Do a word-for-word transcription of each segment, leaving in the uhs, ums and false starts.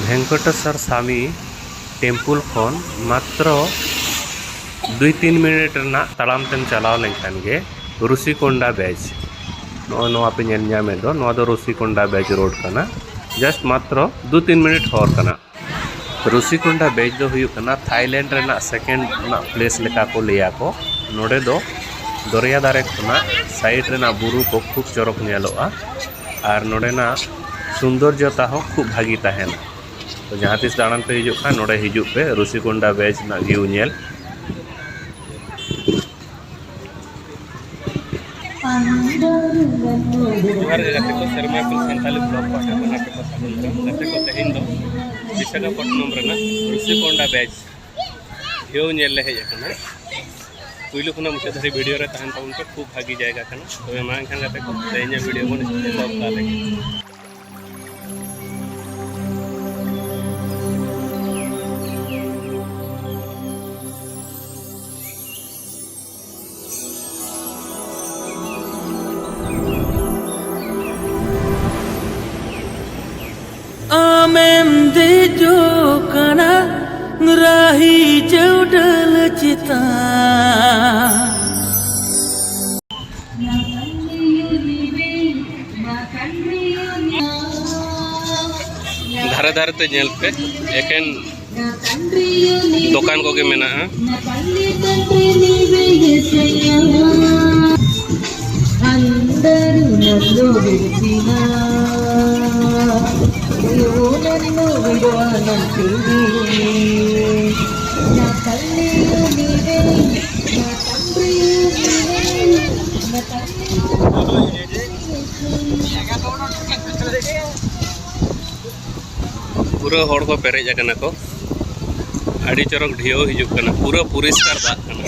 ᱵᱷᱮᱝᱠᱚᱴᱮᱥᱚᱨ ᱥᱟᱢᱤ ᱴᱮᱢᱯᱩᱞ ᱠᱷᱚᱱ ᱢᱟᱛᱨᱚ ᱫᱩᱭ ᱛᱤᱱ ᱢᱤᱱᱤᱴ ᱨᱮᱱᱟᱜ ᱛᱟᱲᱟᱢ ᱛᱮᱢ ᱪᱟᱞᱟᱣ ᱞᱮᱱᱠᱷᱟᱱ ᱜᱮ ᱨᱩᱥᱤᱠᱚᱱᱰᱟ ᱵᱮᱡᱽ᱾ ᱱᱚᱜᱼᱚᱭ ᱱᱚᱣᱟ ᱯᱮ ᱧᱮᱞ ᱧᱟᱢᱮᱫ ᱫᱚ, ᱱᱚᱣᱟ ᱫᱚ ᱨᱩᱥᱤᱠᱚᱱᱰᱟ ᱵᱮᱡᱽ ᱨᱳᱰ ᱠᱟᱱᱟ᱾ ᱡᱟᱥᱴ ᱢᱟᱛᱨᱚ ᱫᱩ ᱛᱤᱱ ᱢᱤᱱᱤᱴ ᱦᱚᱨ ᱠᱟᱱᱟ᱾ ᱨᱩᱥᱤᱠᱚᱱᱰᱟ ᱵᱮᱡᱽ ᱫᱚ ᱦᱩᱭᱩᱜ ᱠᱟᱱᱟ ᱛᱷᱟᱭᱞᱮᱱᱰ ᱨᱮᱱᱟᱜ ᱥᱮᱠᱮᱱᱰ ᱨᱮᱱᱟᱜ ᱯᱞᱮᱥ ᱞᱮᱠᱟ ᱠᱚ ᱞᱟᱹᱭᱟ ᱠᱚ᱾ ᱱᱚᱰᱮ ᱫᱚ ᱫᱚᱨᱭᱟ ᱫᱷᱟᱨᱮ ᱠᱷᱚᱱᱟᱜ ᱥᱟᱭᱤᱰ ᱨᱮᱱᱟᱜ ᱵᱩᱨᱩ ᱠᱚ ᱠᱷᱩᱵ ᱪᱚᱨᱚᱠ ᱧᱮᱞᱚᱜᱼᱟ ᱟᱨ ᱱᱚᱰᱮᱱᱟᱜ ᱥᱩᱱᱫᱚᱨᱡᱚᱛᱟ ᱦᱚᱸ ᱠᱷᱩᱵ ᱵᱷᱟᱹᱜᱤ ᱛᱟᱦᱮᱱᱟ᱾ ᱛᱚ ᱡᱟᱦᱟᱸ ᱛᱤᱥ ᱫᱟᱬᱟᱱ ᱯᱮ ᱦᱤᱡᱩᱜ ᱠᱷᱟᱱ ᱱᱚᱰᱮ ᱦᱤᱡᱩᱜ ᱯᱮ ᱨᱩᱥᱤᱠᱚᱱᱰᱟ ᱵᱮᱡᱽ ᱨᱮᱱᱟᱜ ᱵᱷᱤᱭᱩ ᱧᱮᱞ᱾ ᱡᱚᱦᱟᱨ ᱜᱮ ᱜᱟᱛᱮ ᱠᱚ, ᱥᱮᱨᱢᱟ ᱠᱷᱚᱱ ᱥᱟᱱᱛᱟᱲᱤ ᱵᱞᱚᱜ ᱯᱟᱦᱴᱟ ᱠᱷᱚᱱ ᱟᱯᱮ ᱠᱚ ᱥᱟᱹᱜᱩᱱ ᱫᱟᱨᱟᱢ᱾ ᱜᱟᱛᱮ ᱠᱚ, ᱛᱮᱦᱮᱧ ᱫᱚ ᱵᱤᱥᱟᱠᱷᱟᱯᱚᱴᱱᱚᱢ ᱨᱮᱱᱟᱜ ᱨᱩᱥᱤᱠᱚᱱᱰᱟ ᱵᱮᱡᱽ ᱵᱷᱤᱭᱩ ᱧᱮᱞ ᱞᱮ ᱦᱮᱡ ᱟᱠᱟᱱᱟ᱾ ᱯᱩᱭᱞᱩ ᱠᱷᱚᱱᱟᱜ ᱢᱩᱪᱟᱹᱫ ᱫᱷᱟᱹᱨᱤᱡ ᱵᱷᱤᱰᱤᱭᱳ ᱨᱮ ᱛᱟᱦᱮᱱ ᱛᱟᱵᱚᱱ ᱯᱮ, ᱠᱷᱩᱵ ᱵᱷᱟᱹᱜᱤ ᱡᱟᱭᱜᱟ ᱠᱟᱱᱟ᱾ ᱛᱚᱵᱮ ᱢᱟ ᱮᱱᱠᱷᱟᱱ ᱜᱟᱛᱮ ᱠᱚ, ᱛᱮᱦᱮᱧᱟᱜ ᱵᱷᱤᱰᱤᱭᱳ ᱵᱚᱱ ᱮᱛᱚᱦᱚᱵ ᱠᱟᱜ ᱞᱮᱜᱮ᱾ ᱟᱢᱮᱢ ᱫᱮᱡᱚᱜ ᱠᱟᱱᱟ ᱨᱟᱦᱤ ᱪᱟᱹᱣᱰᱟᱹᱞ ᱪᱮᱛᱟᱱ᱾ ᱫᱷᱟᱨᱮ ᱫᱷᱟᱨᱮ ᱛᱮ ᱧᱮᱞ ᱯᱮ, ᱮᱠᱮᱱ ᱫᱚᱠᱟᱱ ᱠᱚᱜᱮ ᱢᱮᱱᱟᱜᱼᱟ᱾ అందరూ నన్ను విడిచినా, అయ్యో, నన్ను విడవనంటివి. నా కన్నీరు నీవే, నా తండ్రి నీవే, నా తల్లి. ᱯᱩᱨᱟᱹ ᱦᱚᱲ ᱠᱚ ᱯᱮᱨᱮᱡ ᱟᱠᱟᱱᱟ ᱠᱚ᱾ ᱟᱹᱰᱤ ᱪᱚᱨᱚᱠ ᱰᱷᱮᱣ ᱦᱤᱡᱩᱜ ᱠᱟᱱᱟ, ᱯᱩᱨᱟᱹ ᱯᱚᱨᱤᱥᱠᱟᱨ ᱫᱟᱜ ᱠᱟᱱᱟ᱾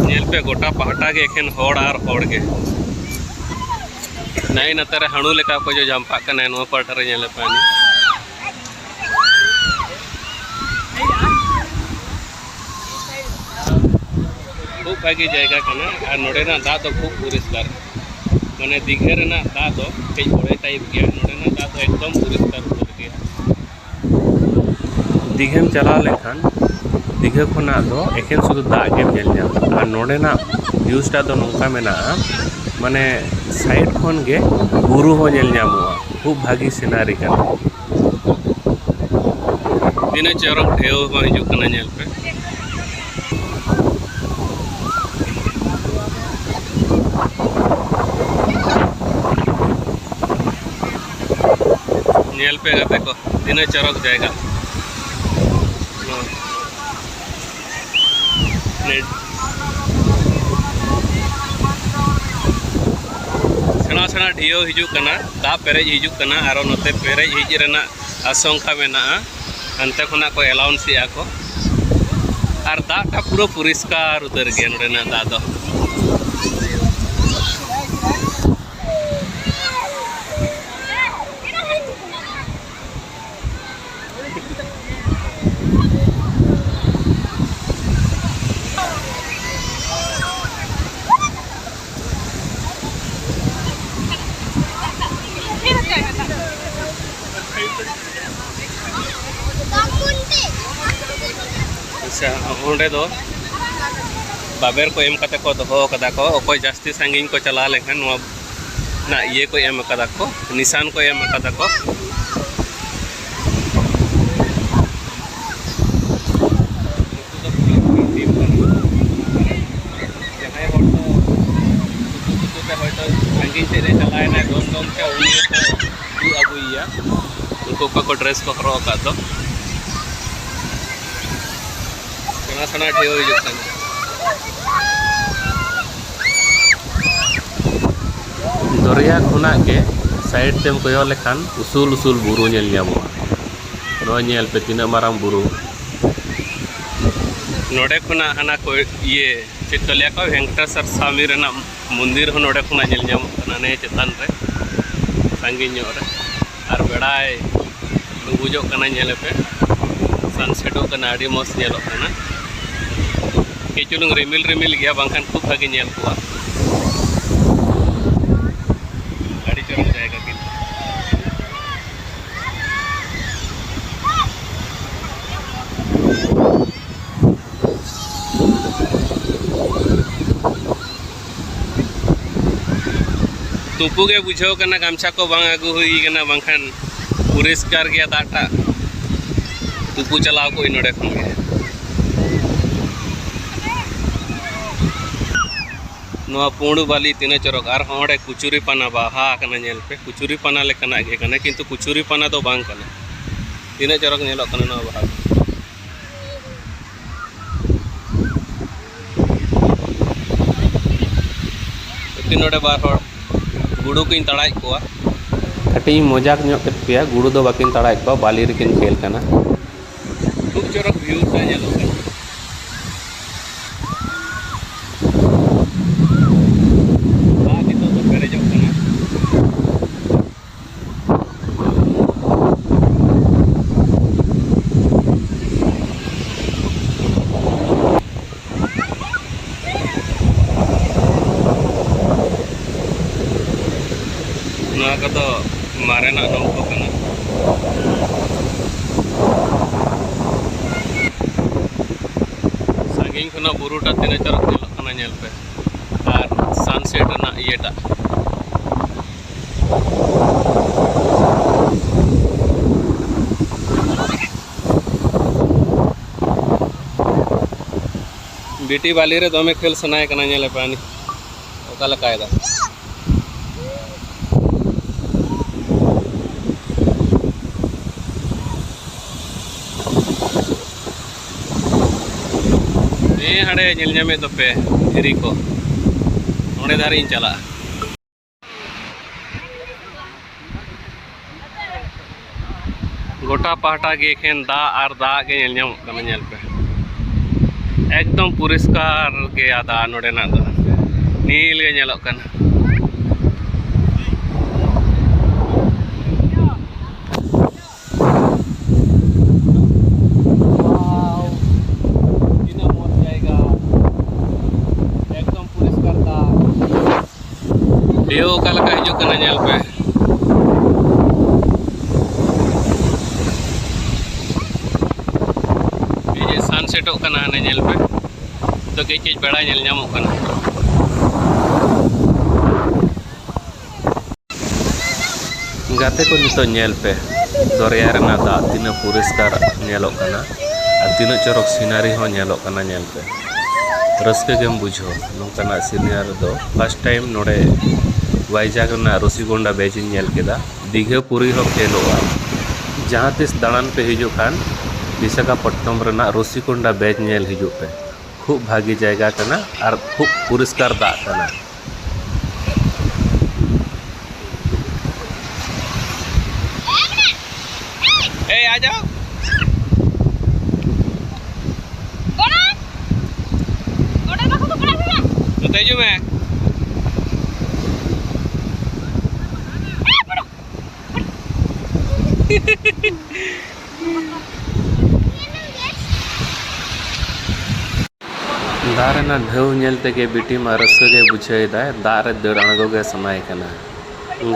ᱧᱮᱞ ᱯᱮ, ᱜᱚᱴᱟ ᱯᱟᱦᱴᱟ ᱜᱮ ᱮᱠᱷᱮᱱ ᱦᱚᱲ ᱟᱨ ᱦᱚᱲ ᱜᱮ᱾ ᱱᱟᱭ ᱱᱟᱛᱮ ᱨᱮ ᱦᱟᱹᱬᱩ ᱞᱮᱠᱟ ᱠᱚ ᱡᱚ ᱡᱟᱢᱯᱟᱜ ᱠᱟᱱᱟ, ᱱᱚᱣᱟ ᱯᱟᱦᱴᱟ ᱨᱮ ᱧᱮᱞ ᱯᱮ᱾ ᱠᱷᱩᱵ ᱵᱷᱟᱜᱮ ᱡᱟᱭᱜᱟ ᱠᱟᱱᱟ ᱟᱨ ᱱᱚᱰᱮᱱᱟᱜ ᱫᱟᱜ ᱫᱚ ᱠᱷᱩᱵ ᱯᱚᱨᱤᱥᱠᱟᱨ᱾ ᱢᱟᱱᱮ ᱫᱤᱜᱷᱟᱹ ᱨᱮᱱᱟᱜ ᱫᱟᱜ ᱫᱚ ᱠᱟᱹᱡ ᱵᱚᱲᱮ type ᱜᱮᱭᱟ, ᱱᱚᱰᱮᱱᱟᱜ ᱫᱟᱜ ᱫᱚ ᱮᱠᱫᱚᱢ ᱯᱚᱨᱤᱥᱠᱟᱨ ᱩᱛᱟᱹᱨ ᱜᱮᱭᱟ᱾ ᱫᱤᱜᱷᱟᱹᱢ ᱪᱟᱞᱟᱣ ᱞᱮᱱᱠᱷᱟᱱ ᱫᱤᱜᱷᱟᱹ ᱠᱷᱚᱱᱟᱜ ᱫᱚ ᱮᱠᱮᱱ ᱥᱩᱫᱷᱩ ᱫᱟᱜ ᱜᱮᱢ ᱧᱮᱞ ᱧᱟᱢᱟ᱾ ᱟᱨ ᱱᱚᱰᱮᱱᱟᱜ views ᱴᱟᱜ ᱫᱚ ᱱᱚᱝᱠᱟ ᱢᱮᱱᱟᱜᱼᱟ, ᱢᱟᱱᱮ side ᱠᱷᱚᱱ ᱜᱮ ᱵᱩᱨᱩ ᱦᱚᱸ ᱧᱮᱞ ᱧᱟᱢᱚᱜᱼᱟ᱾ ᱠᱷᱩᱵ ᱵᱷᱟᱹᱜᱤ scenery ᱠᱟᱱᱟ᱾ ᱛᱤᱱᱟᱹᱜ ᱪᱚᱨᱚᱠ ᱰᱷᱮᱣ ᱦᱚᱸ ᱦᱤᱡᱩᱜ ᱠᱟᱱᱟ, ᱧᱮᱞ ᱯᱮ᱾ ᱧᱮᱞ ᱯᱮ ᱜᱟᱛᱮ ᱠᱚ, ᱛᱤᱱᱟᱹᱜ ᱪᱚᱨᱚᱠ ᱡᱟᱭᱜᱟ᱾ ᱱᱚᱣᱟ ᱥᱮᱬᱟ ᱥᱮᱬᱟ ᱰᱷᱮᱣ ᱦᱤᱡᱩᱜ ᱠᱟᱱᱟ, ᱫᱟᱜ ᱯᱮᱨᱮᱡ ᱦᱤᱡᱩᱜ ᱠᱟᱱᱟ, ᱟᱨᱚ ᱱᱚᱛᱮ ᱯᱮᱨᱮᱡ ᱦᱤᱡᱩᱜ ᱨᱮᱱᱟᱜ ᱟᱥᱚᱝᱠᱟ ᱢᱮᱱᱟᱜᱼᱟ᱾ ᱦᱟᱱᱛᱮ ᱠᱷᱚᱱᱟᱜ ᱠᱚ announce ᱮᱫᱼᱟ ᱠᱚ᱾ ᱟᱨ ᱫᱟᱜ ᱴᱟᱜ ᱯᱩᱨᱟᱹ ᱯᱚᱨᱤᱥᱠᱟᱨ ᱩᱛᱟᱹᱨ ᱜᱮᱭᱟ ᱱᱚᱰᱮᱱᱟᱜ ᱫᱟᱜ ᱫᱚ᱾ ᱟᱪᱪᱷᱟ, ᱚᱸᱰᱮ ᱫᱚ ᱵᱟᱵᱮᱨ ᱠᱚ ᱮᱢ ᱠᱟᱛᱮ ᱠᱚ ᱫᱚᱦᱚ ᱠᱟᱫᱟ ᱠᱚ, ᱚᱠᱚᱭ ᱡᱟᱹᱥᱛᱤ ᱥᱟᱺᱜᱤᱧ ᱠᱚ ᱪᱟᱞᱟᱣ ᱞᱮᱱᱠᱷᱟᱱ ᱱᱚᱣᱟ ᱨᱮᱱᱟᱜ ᱤᱭᱟᱹ ᱠᱚ ᱮᱢ ᱠᱟᱫᱟ ᱠᱚ, ᱱᱤᱥᱟᱱ ᱠᱚ ᱮᱢ ᱠᱟᱫᱟ ᱠᱚ᱾ ᱡᱟᱦᱟᱸᱭ ᱦᱚᱲ ᱫᱚ ᱥᱩᱛᱩ ᱥᱩᱛᱩ ᱛᱮ ᱦᱚᱭᱛᱳ ᱥᱟᱺᱜᱤᱧ ᱥᱮᱫ ᱮ ᱪᱟᱞᱟᱣᱮᱱᱟᱭ ᱫᱚᱱ ᱫᱚᱱ ᱛᱮ, ᱩᱱᱤ ᱦᱚᱸᱠᱚ ᱩᱫᱩᱜ ᱟᱹᱜᱩᱭᱮᱭᱟ᱾ ᱩᱱᱠᱩ ᱚᱠᱚᱭ ᱠᱚ dress ᱠᱚ ᱦᱚᱨᱚᱜ ᱟᱠᱟᱫ ᱫᱚ, ᱥᱮᱬᱟ ᱥᱮᱬᱟ ᱰᱷᱮᱣ ᱦᱤᱡᱩᱜ ᱠᱟᱱᱟ᱾ ᱫᱚᱨᱭᱟ ᱠᱷᱚᱱᱟᱜ ᱜᱮ side ᱛᱮᱢ ᱠᱚᱭᱚᱜ ᱞᱮᱠᱷᱟᱱ ᱩᱥᱩᱞ ᱩᱥᱩᱞ ᱵᱩᱨᱩ ᱧᱮᱞ ᱧᱟᱢᱚᱜᱼᱟ᱾ ᱱᱚᱜᱼᱚᱭ ᱧᱮᱞ ᱯᱮ, ᱛᱤᱱᱟᱹᱜ ᱢᱟᱨᱟᱝ ᱵᱩᱨᱩ᱾ ᱱᱚᱰᱮ ᱠᱷᱚᱱᱟᱜ ᱦᱟᱱᱟ ᱠᱚ ᱤᱭᱟᱹ ᱪᱮᱫ ᱠᱚ ᱞᱟᱹᱭᱟ ᱠᱚ, ᱵᱷᱮᱝᱠᱴᱮᱥᱚᱨ ᱥᱟᱢᱤ ᱨᱮᱱᱟᱜ ᱢᱚᱱᱫᱤᱨ ᱦᱚᱸ ᱱᱚᱰᱮ ᱠᱷᱚᱱᱟᱜ ᱧᱮᱞ ᱧᱟᱢᱚᱜ ᱠᱟᱱᱟ, ᱱᱤᱭᱟᱹ ᱪᱮᱛᱟᱱ ᱨᱮ ᱥᱟᱺᱜᱤᱧ ᱧᱚᱜ ᱨᱮ᱾ ᱟᱨ ᱵᱮᱲᱟᱭ ᱰᱩᱵᱩᱡᱚᱜ ᱠᱟᱱᱟ, ᱧᱮᱞ ᱯᱮ, sunsetᱚᱜ ᱠᱟᱱᱟ, ᱟᱹᱰᱤ ᱢᱚᱡᱽ ᱧᱮᱞᱚᱜ ᱠᱟᱱᱟ᱾ ᱠᱟᱹᱡ ᱪᱩᱞᱩᱝ ᱨᱤᱢᱤᱞ ᱨᱤᱢᱤᱞ ᱜᱮᱭᱟ, ᱵᱟᱝᱠᱷᱟᱱ ᱠᱷᱩᱵ ᱵᱷᱟᱜᱮ ᱧᱮᱞ ᱠᱚᱜᱼᱟ᱾ ᱟᱹᱰᱤ ᱪᱚᱨᱚᱠ ᱡᱟᱭᱜᱟ ᱠᱤᱱᱛᱩ᱾ ᱛᱩᱯᱩ ᱜᱮ ᱵᱩᱡᱷᱟᱹᱣ ᱠᱟᱱᱟ, ᱜᱟᱢᱪᱷᱟ ᱠᱚ ᱵᱟᱝ ᱟᱹᱜᱩ ᱦᱩᱭ ᱠᱟᱱᱟ, ᱵᱟᱝᱠᱷᱟᱱ ᱯᱚᱨᱤᱥᱠᱟᱨ ᱜᱮᱭᱟ ᱫᱟᱜ ᱴᱟᱜ᱾ ᱛᱩᱯᱩ ᱪᱟᱞᱟᱣ ᱠᱚᱜ ᱟᱹᱧ ᱱᱚᱰᱮ ᱠᱷᱚᱱ ᱜᱮ᱾ ᱱᱚᱣᱟ ᱯᱩᱸᱰ ᱵᱟᱞᱤ ᱛᱤᱱᱟᱹᱜ ᱪᱚᱨᱚᱠ, ᱟᱨ ᱦᱚᱸ ᱚᱸᱰᱮ ᱠᱩᱪᱩᱨᱤ ᱯᱟᱱᱟ ᱵᱟᱦᱟ ᱟᱠᱟᱱᱟ, ᱧᱮᱞ ᱯᱮ, ᱠᱩᱪᱩᱨᱤ ᱯᱟᱱᱟ ᱞᱮᱠᱟᱱᱟᱜ ᱜᱮ ᱠᱟᱱᱟ, ᱠᱤᱱᱛᱩ ᱠᱩᱪᱩᱨᱤ ᱯᱟᱱᱟ ᱫᱚ ᱵᱟᱝ ᱠᱟᱱᱟ᱾ ᱛᱤᱱᱟᱹᱜ ᱪᱚᱨᱚᱠ ᱧᱮᱞᱚᱜ ᱠᱟᱱᱟ ᱱᱚᱣᱟ ᱵᱟᱦᱟ ᱠᱚ᱾ ᱱᱚᱰᱮ ᱵᱟᱨ ᱦᱚᱲ ᱜᱩᱰᱩ ᱠᱚᱧ ᱛᱟᱲᱟᱭᱮᱫ ᱠᱚᱣᱟ᱾ ᱠᱟᱹᱴᱤᱡ ᱤᱧ ᱢᱚᱡᱟᱠ ᱧᱚᱜ ᱠᱮᱫ ᱯᱮᱭᱟ, ᱜᱩᱰᱩ ᱫᱚ ᱵᱟᱹᱠᱤᱱ ᱛᱟᱲᱟᱭᱮᱫ ᱠᱚᱣᱟ, ᱵᱟᱹᱞᱤ ᱨᱮᱠᱤᱱ ᱠᱷᱮᱞ ᱠᱟᱱᱟ᱾ ᱠᱷᱩᱵ ᱪᱚᱨᱚᱠ ᱵᱷᱤᱭᱩ ᱴᱟ ᱧᱮᱞᱚᱜ ᱠᱟᱱᱟ᱾ ᱫᱟᱜ ᱱᱤᱛᱚᱜ ᱫᱚ ᱯᱮᱨᱮᱡᱚᱜ ᱠᱟᱱᱟ᱾ ᱱᱚᱣᱟ ᱠᱚᱫᱚ ᱢᱟᱨᱮᱱᱟᱜ ᱱᱚᱞᱠᱚ ᱠᱟᱱᱟ᱾ ᱥᱟᱺᱜᱤᱧ ᱠᱷᱚᱱᱟᱜ ᱵᱩᱨᱩᱴᱟᱜ ᱛᱤᱱᱟᱹᱜ ᱪᱚᱨᱚᱠ ᱧᱮᱞᱚᱜ ᱠᱟᱱᱟ, ᱧᱮᱞ ᱯᱮ, ᱟᱨ ᱥᱟᱱᱥᱮᱴ ᱨᱮᱱᱟᱜ ᱤᱭᱟᱹᱴᱟᱜ᱾ ᱵᱤᱴᱤ ᱵᱟᱞᱤ ᱨᱮ ᱫᱚᱢᱮ ᱠᱷᱮᱞ ᱥᱟᱱᱟᱭᱮ ᱠᱟᱱᱟ, ᱧᱮᱞᱮ ᱯᱮ ᱟᱹᱱᱤᱡ ᱚᱠᱟ ᱞᱮᱠᱟᱭ ᱫᱟ᱾ ᱦᱮᱸ, ᱦᱟᱸᱰᱮ ᱧᱮᱞ ᱧᱟᱢᱮᱫ ᱫᱚᱯᱮ ᱫᱷᱤᱨᱤ ᱠᱚ, ᱚᱸᱰᱮ ᱫᱷᱟᱨᱮᱧ ᱪᱟᱞᱟᱜᱼᱟ᱾ ᱜᱚᱴᱟ ᱯᱟᱦᱴᱟ ᱜᱮ ᱮᱠᱷᱮᱱ ᱫᱟᱜ ᱟᱨ ᱫᱟᱜ ᱜᱮ ᱧᱮᱞ ᱧᱟᱢᱚᱜ ᱠᱟᱱᱟ᱾ ᱧᱮᱞ ᱯᱮ, ᱮᱠᱫᱚᱢ ᱯᱚᱨᱤᱥᱠᱟᱨ ᱜᱮᱭᱟ ᱫᱟᱜ ᱱᱚᱰᱮᱱᱟᱜ ᱫᱚ, ᱱᱤᱞ ᱜᱮ ᱧᱮᱞᱚᱜ ᱠᱟᱱᱟ᱾ Wow, ᱛᱤᱱᱟᱹᱜ ᱢᱚᱡᱽ ᱡᱟᱭᱜᱟ᱾ ᱵᱷᱤᱭᱩ ᱚᱠᱟ ᱞᱮᱠᱟ ᱦᱤᱡᱩᱜ ᱠᱟᱱᱟ, ᱧᱮᱞ ᱯᱮ᱾ ᱱᱤᱡᱮ ᱥᱟᱱᱥᱮᱴᱚᱜ ᱠᱟᱱᱟ, ᱦᱟᱱᱮ ᱧᱮᱞ ᱯᱮ᱾ ᱱᱤᱛᱚᱜ ᱠᱟᱹᱡ ᱠᱟᱹᱡ ᱵᱮᱲᱟ ᱧᱮᱞ ᱧᱟᱢᱚᱜ ᱠᱟᱱᱟ᱾ ᱜᱟᱛᱮ ᱠᱚ, ᱱᱤᱛᱚᱜ ᱧᱮᱞ ᱯᱮ, ᱫᱚᱨᱭᱟ ᱨᱮᱱᱟᱜ ᱫᱟᱜ ᱛᱤᱱᱟᱹᱜ ᱯᱚᱨᱤᱥᱠᱟᱨ ᱧᱮᱞᱚᱜ ᱠᱟᱱᱟ ᱟᱨ ᱛᱤᱱᱟᱹᱜ ᱪᱚᱨᱚᱠ ᱥᱤᱱᱟᱨᱤ ᱦᱚᱸ ᱧᱮᱞᱚᱜ ᱠᱟᱱᱟ᱾ ᱧᱮᱞ ᱯᱮ, ᱨᱟᱹᱥᱠᱟᱹ ᱜᱮᱢ ᱵᱩᱡᱷᱟᱹᱣᱟ᱾ ᱱᱚᱝᱠᱟᱱᱟᱜ ᱥᱤᱱᱟᱨᱤ ᱫᱚ ᱯᱷᱟᱥᱴ ᱴᱟᱭᱤᱢ ᱱᱚᱰᱮ ᱣᱟᱭᱡᱟᱜᱽ ᱨᱮᱱᱟᱜ ᱨᱚᱥᱤᱠᱚᱱᱰᱟ ᱵᱮᱪ ᱤᱧ ᱧᱮᱞ ᱠᱮᱫᱟ᱾ ᱫᱤᱜᱷᱟᱹ ᱯᱩᱨᱤ ᱦᱚᱸ ᱯᱷᱮᱞᱚᱜᱼᱟ᱾ ᱡᱟᱦᱟᱸ ᱛᱤᱥ ᱫᱟᱬᱟᱱ ᱯᱮ ᱦᱤᱡᱩᱜ ᱠᱷᱟᱱ ᱵᱤᱥᱟᱠᱷᱟᱯᱚᱴᱱᱚᱢ ᱨᱮᱱᱟᱜ ᱨᱚᱥᱤᱠᱚᱱᱰᱟ ᱵᱮᱪ ᱧᱮᱞ ᱦᱤᱡᱩᱜ ᱯᱮ᱾ ᱠᱷᱩᱵ ᱵᱷᱟᱜᱮ ᱡᱟᱭᱜᱟ ᱠᱟᱱᱟ ᱟᱨ ᱠᱷᱩᱵ ᱯᱚᱨᱤᱥᱠᱟᱨ ᱫᱟᱜ ᱠᱟᱱᱟ᱾ ᱮᱭ, ᱟ ᱡᱟᱣ᱾ ᱱᱚᱛᱮ ᱦᱤᱡᱩᱜ ᱢᱮ᱾ ᱫᱟᱜ ᱨᱮᱱᱟᱜ ᱰᱷᱮᱣ ᱧᱮᱞ ᱛᱮᱜᱮ ᱵᱤᱴᱤ ᱢᱟ ᱨᱟᱹᱥᱠᱟᱹ ᱜᱮ ᱵᱩᱡᱷᱟᱹᱣ ᱮᱫᱟᱭ, ᱫᱟᱜ ᱨᱮ ᱫᱟᱹᱲ ᱟᱬᱜᱚ ᱜᱮ ᱥᱟᱱᱟᱭᱮ ᱠᱟᱱᱟ᱾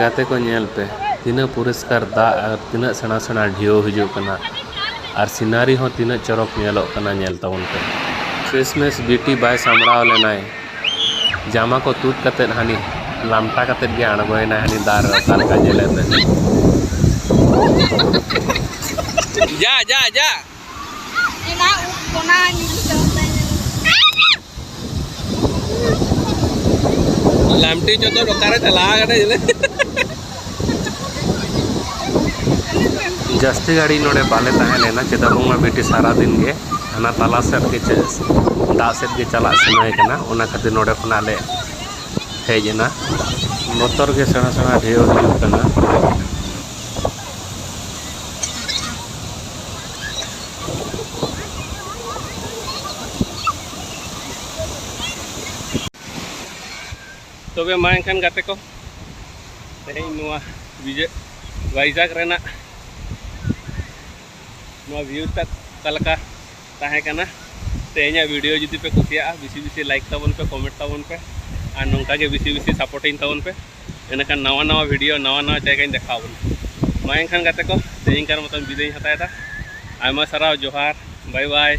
ᱜᱟᱛᱮ ᱠᱚ, ᱧᱮᱞ ᱯᱮ, ᱛᱤᱱᱟᱹᱜ ᱯᱚᱨᱤᱥᱠᱟᱨ ᱫᱟᱜ ᱟᱨ ᱛᱤᱱᱟᱹᱜ ᱥᱮᱬᱟ ᱥᱮᱬᱟ ᱰᱷᱮᱣ ᱦᱤᱡᱩᱜ ᱠᱟᱱᱟ ᱟᱨ ᱥᱤᱱᱟᱨᱤ ᱦᱚᱸ ᱛᱤᱱᱟᱹᱜ ᱪᱚᱨᱚᱠ ᱧᱮᱞᱚᱜ ᱠᱟᱱᱟ᱾ ᱧᱮᱞ ᱛᱟᱵᱚᱱ ᱯᱮ, ᱠᱨᱤᱥᱢᱟᱥ ᱵᱤᱴᱤ ᱵᱟᱭ ᱥᱟᱢᱵᱲᱟᱣ ᱞᱮᱱᱟᱭ, ᱡᱟᱢᱟ ᱠᱚ ᱛᱩᱫ ᱠᱟᱛᱮᱫ ᱦᱟᱹᱱᱤ ᱞᱟᱢᱴᱟ ᱠᱟᱛᱮᱫ ᱜᱮ ᱟᱬᱜᱚᱭᱮᱱᱟᱭ ᱦᱟᱹᱱᱤ ᱫᱟᱜ ᱨᱮ, ᱚᱠᱟ ᱞᱮᱠᱟ ᱧᱮᱞᱮ ᱯᱮ᱾ ᱡᱟ, ᱡᱟ, ᱡᱟ᱾ ᱮᱱᱟ ᱩᱵ ᱠᱚᱱᱟ ᱧᱩᱨᱩ ᱪᱟᱵᱟ ᱛᱟᱭ᱾ ᱞᱟᱢᱴᱤ ᱪᱚᱛᱚᱨ ᱚᱠᱟᱨᱮ ᱪᱟᱞᱟᱣ ᱠᱟᱱᱟ ᱡᱮ? ᱡᱟᱹᱥᱛᱤ ᱜᱷᱟᱹᱲᱤᱡ ᱱᱚᱰᱮ ᱵᱟᱞᱮ ᱛᱟᱦᱮᱸ ᱞᱮᱱᱟ, ᱪᱮᱫᱟᱜ ᱵᱟᱝᱢᱟ ᱵᱤᱴᱤ ᱥᱟᱨᱟ ᱫᱤᱱ ᱜᱮ ᱦᱟᱱᱟ ᱛᱟᱞᱟ ᱥᱮᱫ ᱜᱮ ᱪᱮ-, ᱫᱟᱜ ᱥᱮᱫ ᱜᱮ ᱪᱟᱞᱟᱜ ᱥᱟᱱᱟᱭᱮ ᱠᱟᱱᱟ, ᱚᱱᱟ ᱠᱷᱟᱹᱛᱤᱨ ᱱᱚᱰᱮ ᱠᱷᱚᱱᱟᱜ ᱞᱮ ᱦᱮᱡ ᱮᱱᱟ᱾ ᱵᱚᱛᱚᱨ ᱜᱮ ᱥᱮᱬᱟ ᱥᱮᱬᱟ ᱰᱷᱮᱣ ᱦᱤᱡᱩᱜ ᱠᱟᱱᱟ᱾ ᱛᱚᱵᱮ ᱢᱟ ᱮᱱᱠᱷᱟᱱ ᱜᱟᱛᱮ ᱠᱚ, ᱛᱮᱦᱮᱧ ᱱᱚᱣᱟ ᱵᱤᱡᱚᱭ, ᱵᱷᱟᱭᱡᱟᱜᱽ ᱨᱮᱱᱟᱜ ᱱᱚᱣᱟ ᱵᱷᱤᱭᱩ ᱴᱟᱜ ᱚᱠᱟ ᱞᱮᱠᱟ ᱛᱟᱦᱮᱸ ᱠᱟᱱᱟ᱾ ᱛᱮᱦᱮᱧᱟᱜ ᱵᱷᱤᱰᱤᱭᱳ ᱡᱩᱫᱤ ᱯᱮ ᱠᱩᱥᱤᱭᱟᱜᱼᱟ, ᱵᱮᱥᱤ ᱵᱮᱥᱤ ᱞᱟᱭᱤᱠ ᱛᱟᱵᱚᱱ ᱯᱮ, ᱠᱚᱢᱮᱱᱴ ᱛᱟᱵᱚᱱ ᱯᱮ᱾ ᱟᱨ ᱱᱚᱝᱠᱟ ᱜᱮ ᱵᱮᱥᱤ ᱵᱮᱥᱤ ᱥᱟᱯᱳᱨᱴᱤᱧ ᱛᱟᱵᱚᱱ ᱯᱮ᱾ ᱮᱸᱰᱮᱠᱷᱟᱱ ᱱᱟᱣᱟ ᱱᱟᱣᱟ ᱵᱷᱤᱰᱤᱭᱳ, ᱱᱟᱣᱟ ᱱᱟᱣᱟ ᱡᱟᱭᱜᱟᱧ ᱫᱮᱠᱷᱟᱣ ᱟᱵᱚᱱᱟ᱾ ᱢᱟ ᱮᱱᱠᱷᱟᱱ ᱜᱟᱛᱮ ᱠᱚ, ᱛᱮᱦᱮᱧ ᱠᱟᱨ ᱢᱚᱛᱚᱱ ᱵᱤᱫᱟᱹᱭ ᱤᱧ ᱦᱟᱛᱟᱣ ᱮᱫᱟ᱾ ᱟᱭᱢᱟ ᱥᱟᱨᱦᱟᱣ, ᱡᱚᱦᱟᱨ, ᱵᱟᱭ ᱵᱟᱭ᱾